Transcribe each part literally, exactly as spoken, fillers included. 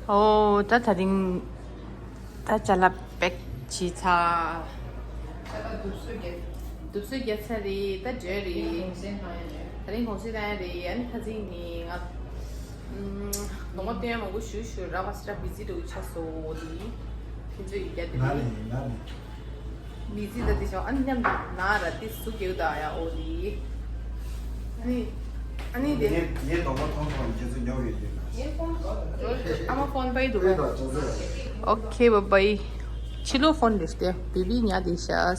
ཨོ་ད་དེ་རིང་ད་ཅ་ལག་པེག་བྱས་ཚར། ཅ་ལག་དུག་སོ་བརྒྱབ། དུག་སོ་བརྒྱབ་ཚར་རེད། ད་འགྲོ་རེད། དེ་རིང་གུང་སེང་བཏང་ཡ་རེད། ཨ་ནི་ཁ་སང་ནས་ང་ཨམ་ལོ་མ་སྟོན་ཡ་མང་པོ་ཞུ་ཞུ་རག་པ་སི་ཏྲ་བི་ཟི་འགྲོ་གི་ཆགས་སོང་། དེ་ཁྱེད་ཚོས་ཡི་གེ་དེ་ང་རེད། ནས་ང་ནས། མི་ཚེ་ད་དེ་ཤོག་ཨ་ནི་མཉམ་དུ་ན་ར་དེ་སུ་གེའུ་ད་ཡ་ཨོ་དེ། ཨ་ནི་ཨ་ནི་དེ། ངའི་ངའི་གདོང་པ་མཐོང་སོང་། ཁྱེད་ཚོ་ཉོབ་ཡོད་དུས་ན། ཨ་མ་ཕོན་པའི་འདུག་གས། ཨོ་ཁེ་བཱའི་བཱའི། ཕྱི་ལོགས་ཕོན་རེད་དེ། བེ་བི་ཉལ་བསྡད་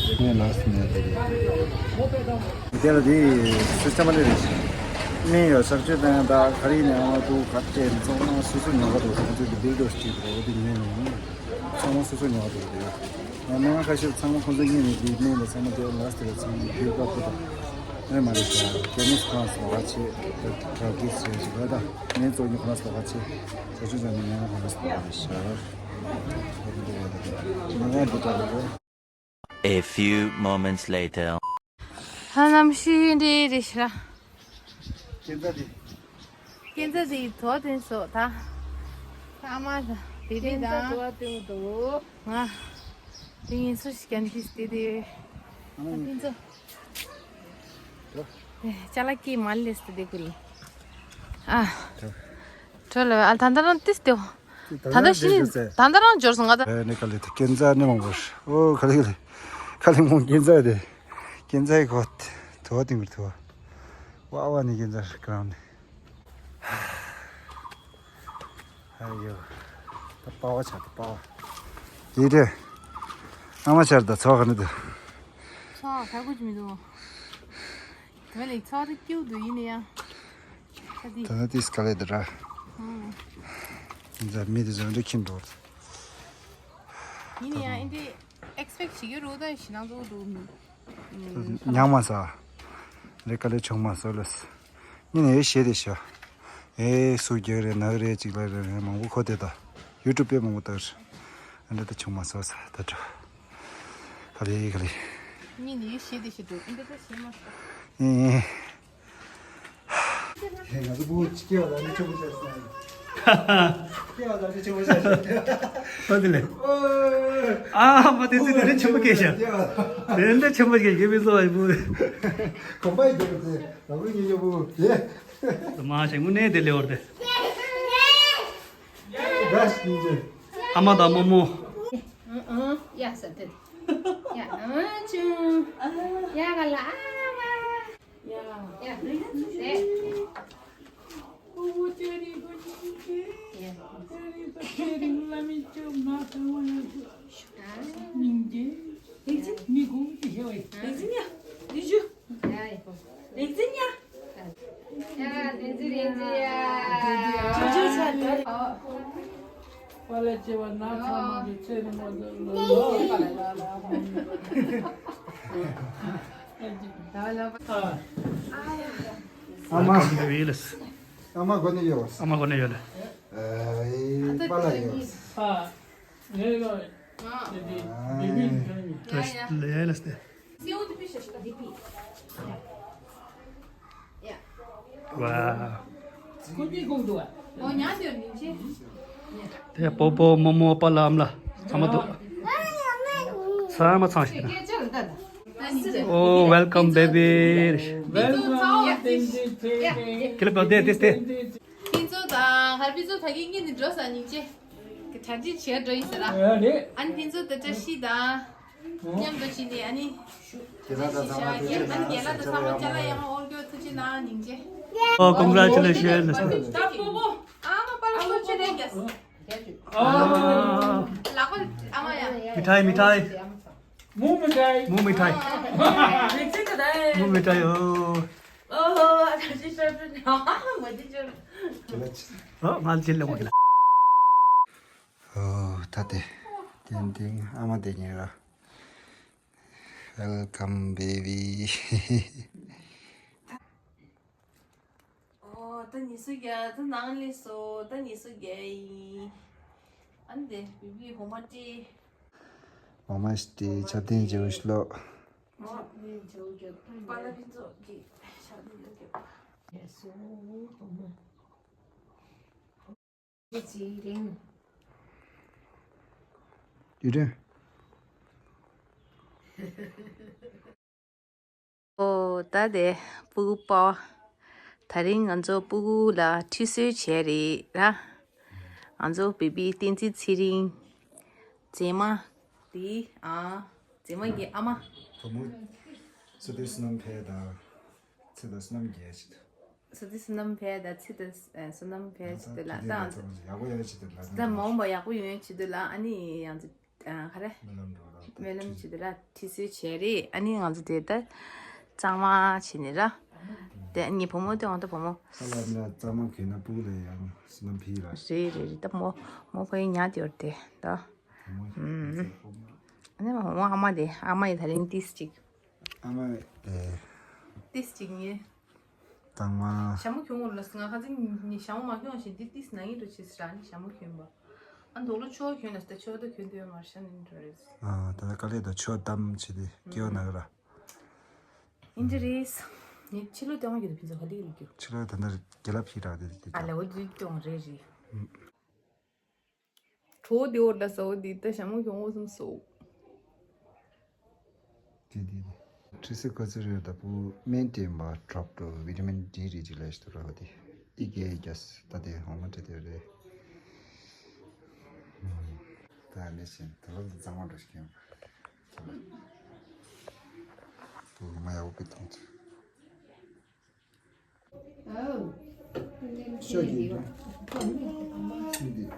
ཤག་ངས་ལ་སི་ཊི་ཉལ་བསྡད་རེད། དེ་ལ་དེ་སུ་ཆ་མ་ལེ་རེད། སྨན་ཡོད་གསར་བཅོས་དང་ད་ག་རེ་ཡིན་ནའང་འདུག་ག་ཅེ་ཚང་མ་སོ་སོ་ཉོ་ག་འདུག་ཚང་མ་ཚོས་དེ་བིལ་ཌོ་སི་ཅིག་རེད། འོ་དེ་ཉོས་ཡོང་། ཚང་མ་སོ་སོ་ཉོ་བ་འདུག་དེ། ང་མང་ཁ་ཤས་ཚང་མ་ཁོང་ཚོ་གཉིས་ནས་བིལ་ནས་ལ་ཚང་མ་དེ་ལ་སི་ཊི་ལ་ཚང་མ་བིལ་པ་པོ་དང་། ཨེ་མ་རེད་ཤག་ཀེ་མིས་ཁང་སོགས་ཁ་ཆེ་ད་ཌྲག་གིས་ཟེར་ཞིག་ལ་ད་ངས་གཙོ་ཉོ་ཁང་སོགས་ཁ་ཆེ་ས་ཆུ་ཚང་ནས་ཉོ་ཁང་སོགས་ཁ་ཆེ་ཤག་ང་ང་འདི་ལྟ་བུ། A few moments later. ཧ་ལམ་ཤི་འདྲེ་རེ་ཤ། ཁྱེད་ཚ་དེ། ཁྱེད་ཚ་དེ་དོ་དེ་སོ་ད། ཨ་མ་ད་བི་བི་ད། ཁྱེད་ཚ་དོ་དེ་འདུག་ང་། དེ་ཡིན་སུ་ཞིག་ཀན་ཏིས་དེ་དེ། ཨ་མ་ཁྱེད་ཚ། དོ། ཅ་ལག་གི་མ་ལེས་དེ་དེ་ཀུ་རེ། ཨ། དོ། ཁྲོ་ལ་ཨ་ད་ད་རང་ཏིས་དེ། ད་ད་ཤི་ད་ད་རང་འབྱོར་སོང་ང་ད། ཨེ་ནི་ག་ལེ་དེ་ཀན་ཙ་ནི་མང་པོ་ཨོ་ག་ལེ་ག་ལེ་ག་ལེ་མོ་ཀན་ཙ་དེ་ཀན་ཙའི་གོ་དེ་དུ་བ་ཏིང་གུར་དུ་བ་ཝ་ཝ་ནི་ཀན་ཙ་ག་རང་ནི་ཨ་ཡོ་ད་པ་བ་ཆ་ད་པ་བ་ཡི་དེ་ཨ་མ་ཆར་ད་ཚོ་ག་ནི་དུ་ཚོ་ག་གུ་ཅི་མི་དུ་དེ་ལེགས་ཚོ་དེ་ཀྱུ་དུ་ཡིན་ནི་ཡ། ད་ནི་ཏིས་ག་ལེ་དེ་ར། ཨུམ། ཡིན་ཙང་མི་དེ་ཚོ་འདྲ་ཁྱིམ་འགྲོ། ཡིན་ནི་ཡང་ཨིན་དེ་ཨེག་སི་པེག་བྱེད་ཀྱི་རུ་ད་ཞི་ནང་དུ་འགྲོ་མི། ཉག་མ་ས། རེ་ག་ལེ་ཆུང་མ་ས་ལོས། ཉིན་ནས་ཤེས་དེ་ཤ། ཨེ་སུ་རྒྱག་རེད་ནག་རེད་ཅིག་ལ་རེད་མང་པོ་ཁོ་དེ་ད། ཡུ་ཊུབ་དཔེ་མང་པོ་ལྟར། ཨ་འདྲ་ད་ཆུང་མ་ས་ས་ད་འགྲོ། ག་ལེ་ག་ལེ། ཉིན་ནས་ཤེས་དེ་ཤེས་འགྲོ་ཨིན་དེ་ད་ཤེས་མ་ས། ཨེ། ང་ཚོ་བུ་སྐྱེ་བ་ལ་ནི་ཆེན་པོ་བྱས་སོང་། སྐྱེ་བ་ལ་ནི་ཆེན་པོ་བྱས་སོང་། ཨ་དེ་ལས། ཨ་མ་དེ་ཚོ་དེ་ནི་ཆེན་པོ་སྐྱེས་ཤག་དེ་འདྲ་ཆེན་པོ་སྐྱེས་ཀྱི་མི་བཟོ་བ་ཡིན་པོ། གོམ་པ་ཡི་འདུག་ཚེ་ལ་བུ་ཉི་ཉོ་བུ་དེ། མ་ཞེ་དངོས་གནས་དེ་ལེ་བར་དེ། ཨ་མ་དང་རྨོ་མོ། ཡ་ས་དེ། ཡ་ཨ་ཅུང་། ཡ་ག་ལ་ཨ་མ། པ་ལ་སྐྱེ་བ་ན་ཚ་མ་གི་ཚེ་རིང་མ་ཟེར་ལོ། ཨ་མ། ཨ་མ་གོ་ནས་ཡོད། ཨ་མ་གོ་ནས་ཡོད་ལ། ཨ་ཡེ་པ་ལ་ཡོད། ཨ་ཡེ་ལ། ཨ་ཡེ་ལ། ལས་ལ་སྟེ། ཝའོ། དེ་པོ་པོ་རྨོ་མོ་པ་ལ་ཨ་མ་ལ་ཚང་མ་འདུག་ཚང་མ་ཚང་ཞིག་ད། Oh, welcome, baby. Welcome, baby. ཁྱེད་ལ་བདེ་བདེ་བདེ། ཁྱེད་ཚོ་དང་ཧར་པི་ཚོ་ད་གིན་གཉིས་ནས་འགྲོ་ས་སྙིང་རྗེ། གྲ་སྒྲིག་བྱས་འགྲོ་ཡིན་ཟེར་ར། ཨ་ནི་ཁྱེད་ཚོ་དང་བཀྲ་ཤིས་དང་། མཉམ་དུ་ཕྱིན་ནས་ཨ་ནི། རྒན་ལགས་དང་ཚང་མ་ཐུགས་རྗེ་གནང་། ཨ་ནི་རྒན་ལགས་དང་ཚང་མ་ཅ་ལག་ཡག་པོ་དབོར་རྒྱུ་ཐུགས་རྗེ་གནང་། སྙིང་རྗེ། Oh, congratulations. ད་པོ་པོ། ཨ་མ་པ་ལ་ཐུགས་རྗེ་གནང་རྒྱ། ཨ། ལག་པ་ཨ་མ་ཡ། མི་ཐའི་མི་ཐའི། མུ་མི་ཐའི། མུ་མི་ཐའི། ཨ། ལེགས་ཚན་ག་ད། མུ་མི་ཐའི་ཨོ། ཨོ་ཧོ། ཨ་ད་ཅི་ཤར་ཏུ་ཨ་མ་ཅི་ཅོར། ཨོ་ང་ཅི་ལ་མོ་གི་ལ། ཨོ་ད་དེ། ཏན་ཏན་ཨ་མ་དེ་ཉེ་ར། Welcome, baby. ཨོ་ད་ཉི་ཤུ་བརྒྱད། ད་ནང་ལས་སོ། ད་ཉི་ཤུ་བརྒྱད་ཡིན། ཨ་ནི་དེ་བི་བི་ཧོ་མ་ཏི། ཧོ་མ་ཏི་ཆ་ཏིན་ཇེ་ཝིཤ་ལོ། ཆ་ཏིན་ཇེ་ཝིཤ་ལོ། པ་ལ་ཕིན་ཚོགས་ཀྱི་ཆ་ཏིན་ཇེ་ཝིཤ་ལོ། ཅི་རིང་། དུས་དྲན། ཨོ་ད་དེ་སྤུ་གུ་པོ། ད་རིང་ང་ཚོ་སྤུ་གུ་ལ་ཁྲུས་གསོལ་བྱས་རེད་ར། ང་ཚོ་བི་བི་བསྟན་འཛིན་ཚེ་རིང་། མཛེས་མ། དེ་ཨ། མཛེས་མ་གི་ཨ་མ། བུ་མོ། ཚེ་བསོད་ནམས་འཕེལ་དང་། ཚེ་དང་བསོད་ནམས་རྒྱས་ཆེད་དུ། ཚེ་བསོད་ནམས་འཕེལ་དང་ཚེ་དང་བསོད་ནམས་འཕེལ་ཆེད་དུ་ལ་ད་ང་ཚོ་ཡག་པོ་ཡོང་ཆེད་དུ་ལ་ད་མ་འོངས་པ་ཡག་པོ་ཡོང་ཆེད་དུ་ལ་ཨ་ནི་ཡང་ཚེ་ག་རེ། སྨོན་ལམ་འགྲོ་ལ་སྨོན་ལམ་ཆེད་དུ་ལ་ཁྲུས་གསོལ་བྱས་རེད། ཨ་ནི་ང་ཚོ་དེ་ལྟར་གཙང་མ་བྱས་ནས་ར། དེ་ཨ་ནི་བུ་མོ་དེ་འོང་ད་བུ་མོ། ས་ལ་ན་གཙང་མ་གྱོན་ན་སྤུ་གུ་ལ་ཡང་བསོད་ནམས་འཕེལ་ལ། རེད་རེད་རེད། ད་མོ་མོ་ཕ་ཡི་ཉག་དེ་ཡོད་དེ་ད། ཨ་ནི་ཨ་མ་དེ་ཨ་མ་ཡི་ད་རིང་ཏིས་ཅིག་ཨ་མ་ཨེ། ཏིས་ཅིག་ངས། དང་མ། ཞྭ་མོ་གྱོན་འོར་ལ་ང་ཁ་ཚིག་ནི་ཞྭ་མོ་མ་གྱོན་ཞིག་འདི་ཏིས་ན་ངེས་འགྲོ་ཆེ་སི་ར་ནི་ཞྭ་མོ་གྱོན་པ། ཨ་མདོག་ལོ་ཆོ་གྱོན་ལ་སྟེ་ཆོ་ད་གྱོན་དུ་ཡོད་མ་ཞྭ་ནི་འགྲོ་རེད། ཨ་ད་ད་དཀའ་ལས་དང་ཆོ་གཏམ་བྱེད་དེ་སྐྱེ་བ་ན་ག་ར། ཨིན་ཇི་རེས། ངས་ཕྱི་ལོ་ལྟ་བ་གྱོན་དུ་ཕན་ཚུན་ག་ལེ་ལེ་གྱོན། ཕྱི་ལོ་ད་ལྟ་རྒྱལ་ལ་ཕྱི་ར་དེ་དེ། ཨ་ལེ་འོ་དེ་གྱོན་རེ་རེ། གྲོ་བོ་དེ་འོར་ལ་ས་འོ་དེ་ད་ཞྭ་མོ་གྱོན་འོ་སམ་སོ། དེ་དེ་དེ། ཁྲི་སི་ཁོ་ཚོ་རེ་ད་པུ་སྨན་སྤྲད་པ་ཌོག་ཊར་བི་ཊ་མིན་ཌི་རེ་ཅིག་ལས་ཤི་ཏུ་ར་བ་དེ། ཨི་ཀེ་རྒྱ་སི་ད་དེ་ཧོང་མ་སྤྲད་དེ་རེད། ད་ནས་ཤིན་ད་ལོ་གཙང་མ་འགྲོ་ཤི་ཁྱོད། པུ་མ་ཡག་པོ་པི་ཐོང་ཚུ། ཤོ་གི་ཤི་དེ།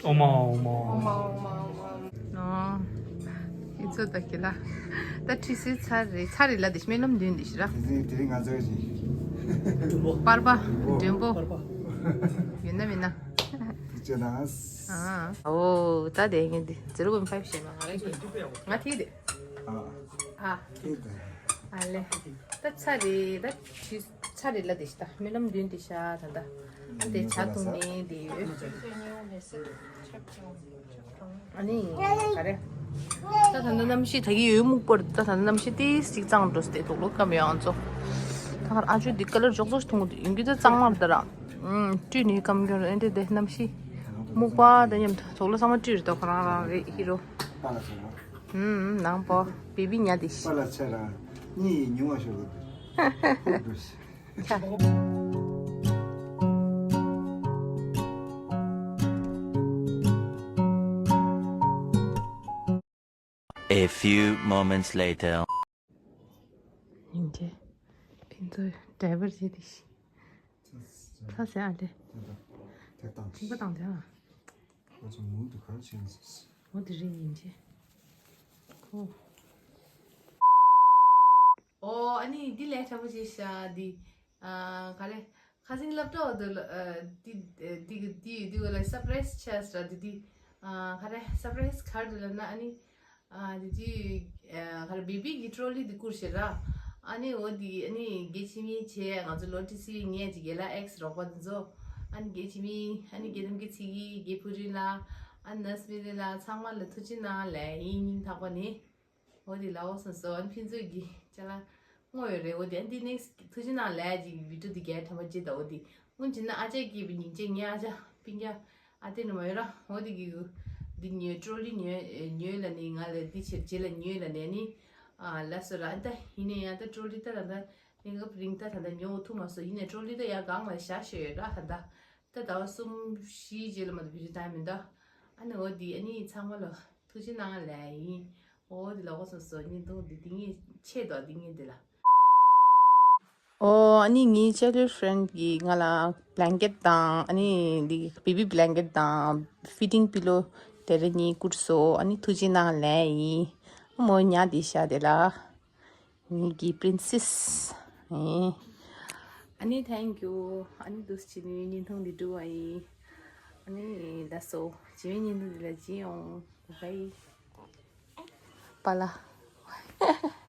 ཨོ་མ་ཨོ་མ་ཨོ་མ། ཨོ། ཡིན་ཚོད་ད་ཁྱེད་ལ། ད་ཁྲི་སི་ཚར་རེད་ཚར་རེད་ལ་དེ་སྨོན་ལམ་འདོན་དེ་ཞི་ར། དེ་རིང་དེ་རིང་ང་ཚོ་ཞིག་པར་པ། མགྲོན་པོ། ཡོད་ན་མིན་ན། ཐུགས་རྗེ་གནང་། ཨ། ཨོ་ད་དེ་ངས་དེ་zero point five བཤད་མ་ང་རེད་ང་ཐིག་དེ། ཨ། ཨ། ཨ་ལེ། ད་ཚར་རེད་ད་ཁྲི་ཚར་རེད་ལ་དེ་ཞི་ད་སྨོན་ལམ་འདོན་དེ་ཤ་ད་ད། ཨ་དེ་ཇ་འཐུང་ནས་དེ་ཡོད། ཨ་ནི་ག་རེ། ད་ད་ལྟ་གནམ་གཤིས་ད་གི་ཡོད་སྨུག་པོར་ད་ད་ལྟ་གནམ་གཤིས་ཏིས་ཅིག་གཙང་འགྲོ་སྟེ་དུག་ལོག་སྐམ་ཡོང་ཚོ། ད་ཁར་ཨ་ཇུ་འདི་ཀ་ལར་འཇོག་ཚོ་ཐུང་གི་ཡིན་གྱི་ད་གཙང་མ་ད་ར། ཨུམ་བཀྲུས་ནས་སྐམ་གྱོང་ཨེ་འདྲེ་དེ་གནམ་གཤིས་སྨུག་པ་ད་མཉམ་དུ་དུག་ལོག་ཚང་མ་བཀྲུས་རེད་ད་ཁོ་རང་རང་རེད་ཧི་རོ། པ་ལ་ཆེ་ར། ཨུམ་ནང་པོ་བེ་བི་ཉལ་དེ་ཤི། པ་ལ་ཆེ་ར། གཉིད་ཉུང་བ་ཤོར་གི་འདུག A few moments later. ཡིན་གྱི། ཕན་ཚུན་ཌ་རའི་བར་བྱེད་དེ་ཤི། ཚ་ཟེར་ཨ་ལེ། ཐིག་པ་དང་དེ་ཨ། ཁོ་ཚོ་མུ་མཐུད་ག་རེ་བྱེད་ནས་ཟེར། འོ་དེ་རེད་ཡིན་གྱི། ཁོ། ཨོ་ཨ་ནི་འདི་ལས་ཁྲ་མོ་ཅིག་ཤ་འདི། ཨ་ག་རེ། ཁ་སང་སློབ་གྲྭ་འོག་ཏུ་ལ་ཨ་འདི་འདི་འདི་འདི་འོག་ལ་སར་པ་རའི་སི་ཆགས་ར་འདི་འདི། ཨ་ག་རེ་སར་པ་རའི་སི་ག་རེ་འདུག་ལབ་ན་ཨ་ནི། ཨ་འདི་འདི་ཨ་ག་རེ་བེ་བི་གི་ཊོ་རོ་ལི་འདི་བསྐུར་ཤེ་ར། ཨ་ནི་འོ་འདི་ཨ་ནི་དགེ་ཆེ་མི་བྱས་ང་ཚོ་ལོ་ཊི་སི་ངས་ཅིག་དགེ་ལགས་ཨེག་སི་རོགས་པ་འདི་ཚོ། ཨ་ནི་དགེ་ཆེ་མི་ཨ་ནི་དགེ་འདུན་གྱི་ཚིག་གི་དགེ་ཕུ་རི་ལ། ཨ་ནི་ནར་སི་མི་རི་ལ་ཚང་མ་ལ་ཐུགས་རྗེ་གནང་ལེ་ཡིན་སྙིང་ཐག་པ་ནས། འོ་དེ་ལ་འོ་སོང་སོ་ཨན་ཕན་ཚུན་གྱི་ཅ་ལག་ དངོས་ཡོད་རེད། འོ་དེ་འདི་ནེགསི་ཐུགས་རྗེ་གནང་ལས་ཀྱི་བི་ཌིའོ་འདི་རྒྱལ་ཐམ་པ་ཅི་ད། འོ་དེ་སྔོན་ཅི་ན་ཨ་ཅག་གིས་བི་ཉིན་ཅེ་ངའི་ཨ་ཅག་སྤུན་ཀྱག་ཨ་དེ་ནི་མ་ཡོད་ར། འོ་དེ་གི་འདི་ཉོས་ཀྲོ་ལི་ཉོས་ཉོས་ལ་ནི་ང་ལ་འདི་ཕྱིར་རྗེས་ལ་ཉོས་ལ་ནས་ནི་ཨ་ལ་སོ་ར། ཨ་ད་ཡིན་ནས་ཡང་ད་ཀྲོ་ལི་ད་ད་ད་གནས་སྐབས་རིང་ད་ད་ད་ཉོ་ཐུབ་མ་སོང་། ཡིན་ནས་ཀྲོ་ལི་ད་ཡང་སྒང་ལ་བཞག་ཤོད་ཡོད་ར། ད་ད་ད་ཟླ་བ་གསུམ་བཞིའི་རྗེས་ལ་མ་གཏོགས་བི་ཌིའོ་ཊའིམ་མི་འདུག་ཨ་ནི་འོ་དེ་ཨ་ནི་ཚང་མ་ལ་ཐུགས་རྗེ་གནང་ལས་ཡིན། འོ་དེ་ལ་འོ་སོ་སོ་བརྙན་ཐུང་འདི་འདི་ངས་ཆེད་དུ་འདི་ངས་འདི་ལ། ཨོ་ཨ་ནི་ངའི་ཆའིལ་ཧུཌ་ཕྲེན་ཌི་གིས་ང་ལ་བྷི་ལེང་ཀེཊ་དང་ཨ་ནི་འདི་བེ་བི་བྷི་ལེང་ཀེཊ་དང་ཕི་ཌིང་པི་ལོ་དེ་རེ་གཉིས་བསྐུར་སོང་། ཨ་ནི་ཐུགས་རྗེ་གནང་ལས་ཡིན། ཨ་མོ་ཉལ་བསྡད་ཤག་དེ་ལ། ངེད་ཀྱི་པི་རིན་སི་སི། ཨ་ནི་ཐེང་ཀིའུ། ཨ་ནི་འདུག་སེ་བྱས་ནས་བརྙན་ཐུང་འདི་བསྒྲུབས་པ་ཡིན། ཨ་ནི་ལགས་སོ། རྗེས་མའི་བརྙན་ཐུང་འདི་ལ་མཇལ་ཡོང་། བྷའི་བྷའི། པཱ་ལགས།